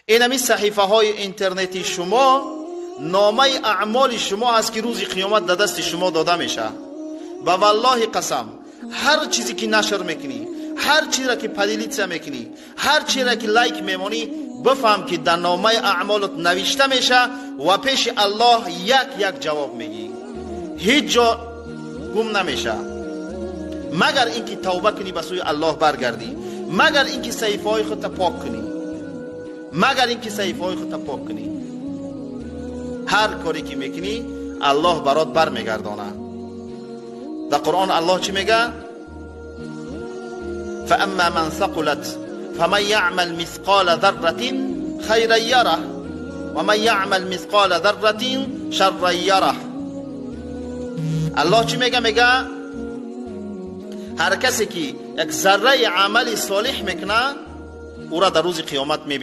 Инами саҳифаҳои интернети шумо номаи аъмоли шумо ҳаст, ки рӯзи қиёмат дар дасти шумо дода мешавад. Ба валлоҳи қасам, ҳар чизе ки нашр мекунӣ, ҳар чизеро ки поделиться мекунӣ, ҳар чизеро ки лайк мемонӣ, бифаҳм, ки дар номаи аъмолат навишта мешавад ва пеши Аллоҳ як як ҷавоб мегӣ. Ҳеҷ ҷо гум намешавад, магар инки тавба кунӣ, ба сӯи Аллоҳ баргардӣ, магар инки саҳифаҳои худро пок кунӣ, магар инки саҳифаҳои худро пок кунӣ. Ҳар коре ки мекунӣ, Аллоҳ барот бармегардонад. Дар Қуръон Аллоҳ чӣ мега? فأما من ثقلت فمن يعمل مثقال ذرة خيرا يره ومن يعمل مثقال ذرة شرا يره. Аллоҳ чӣ мега? Мега, ҳар касе ки як зарраи амали солиҳ мекунад, ӯра дар рӯзи қиёмат мебинад.